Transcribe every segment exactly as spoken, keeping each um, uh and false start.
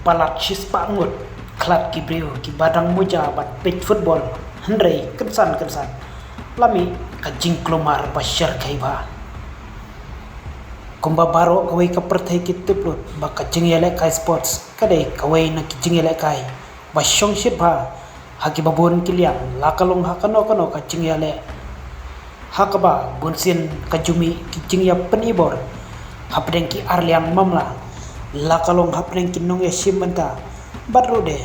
Palat shispah ngut khlad ki briew kiba dang muja ban peit football, hynrei kynsan kynsan la mih ka jingkulmar ba shyrkhei bha. Kumba baroh kawei ka pyrthei ki tip lut ba ka jingïalehkai sports ka dei kawei na ki jingïalehkai ba shongshit bha ha kiba bun ki liang, la ka long ha kano kano ka jingïaleh. Ha kaba bunsien ka ju mih ki jingïapynibor hapdeng ki arliang mamla, la ka long hapdeng ki nongïashim bynta, bad ruh de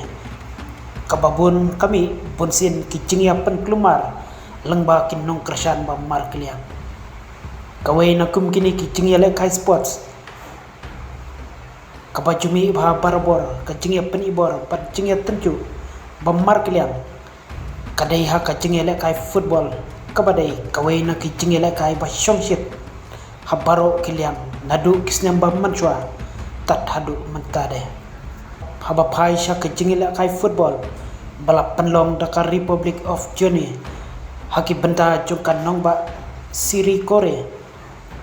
kaba bun ka mih bunsien ki jingïapynkulmar lyngba ki nongkyrshan ba markylliang. Kawei na kum kine ki jingïalehkai sports kaba ju mih bha barabor ka jingïapynibor bad jingïatynjuh ba markylliang ka dei ha ka jingïalehkai football, kaba dei kawei na ki jingïalehkai ba shongshit ha baroh ki liang, naduh ki snem ba mynshuwa tad haduh mynta de. Haba phai sha ka jingïalehkai football ba la pynlong da ka Republic of Guinea ha ki bynta jong ka nongbah Sirikore,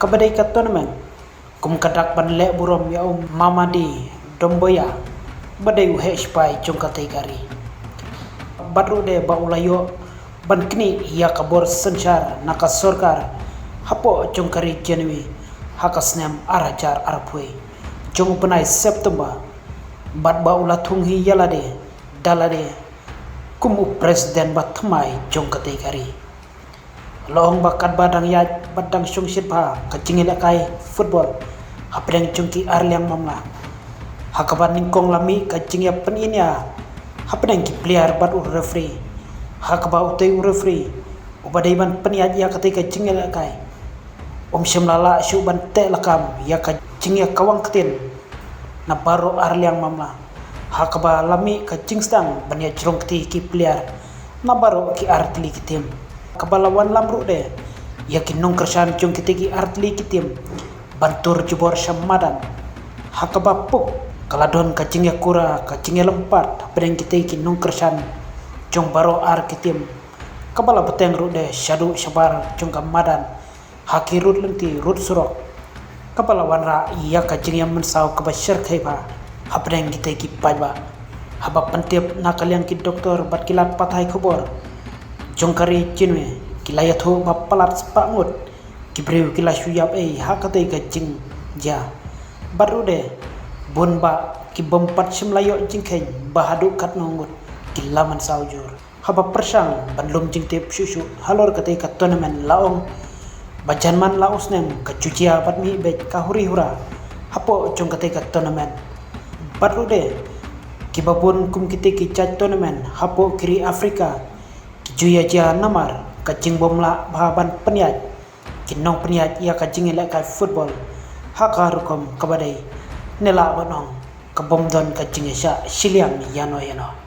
kaba dei ka tournament kum ka dak ban leh burom ïa u Mamadi Doumbouya, ba dei u heh shipai jong katei ka ri. Bad ruh de ba u la ïoh ban knieh ïa ka bor synshar na ka sorkar hapoh jong ka ri Guinea ha ka snem ar hajar arphew jong u bnai September, bad ba u la thung hi ïa lade da lade kum u president ba thymmai jong katei ka ri. La ong ba katba dang ïaid bad dang shongshit bha ka jingïalehkai football hapdeng jong ki arliang mamla, ha kaba nyngkong la mih ka jingïapyniaid hapdeng ki player bad u referee, ha kaba utei u referee uba dei ban pynïaid ïa katei ka jingïalehkai um shym la lah shuh ban teh lakam ïa ka jingïakawang ktien na baroh arliang mamla, ha kaba la mih ka jingsdang ban ïajrong kti ki player na baroh ki artylli ki team, kaba la wanlam ruh de ïa ki nongkyrshan jong kitei ki artylli ki team ban tur jubor sha madan, ha kaba puk ka la don ka jingïakura ka jingïalympat hapdeng kitei ki nongkyrshan jong baroh ar ki team, kaba la bteng ruh de shaduh shabar jong ka madan ha ki rud lynti rud surok, kaba la wanrah ïa ka jingïamynsaw kaba shyrkhei bha hapdeng kitei ki paidbah. Haba pyntip na ka liang ki doktor bad ki lad pathai khubor jong ka ri Guinea, ki la ïathuh ba palat spah ngut ki briew ki la shu ïap ei ha katei ka jingjia, bad ruh de bun bah ki bym pat shym la ïoh jingkheiñ ba haduh katno ngut ki la mynsaw jur. Haba pyrshang ban lum jingtip shuh shuh halor katei ka tournament, la ong ba jan man la u snem ka ju jia bad mih beit ka huri hura hapoh jong katei ka tournament. Bad ruh de kiba bun kum kitei ki jait tournament hapoh ki ri Africa ki ju ïajia namar ka jingbym lah bha ban pynïaid ki nongpynïaid ïa ka jingïalehkai football ha ka rukom kaba dei, ne lah ban ong ka bym don ka jingïashah shiliang ïano ïano.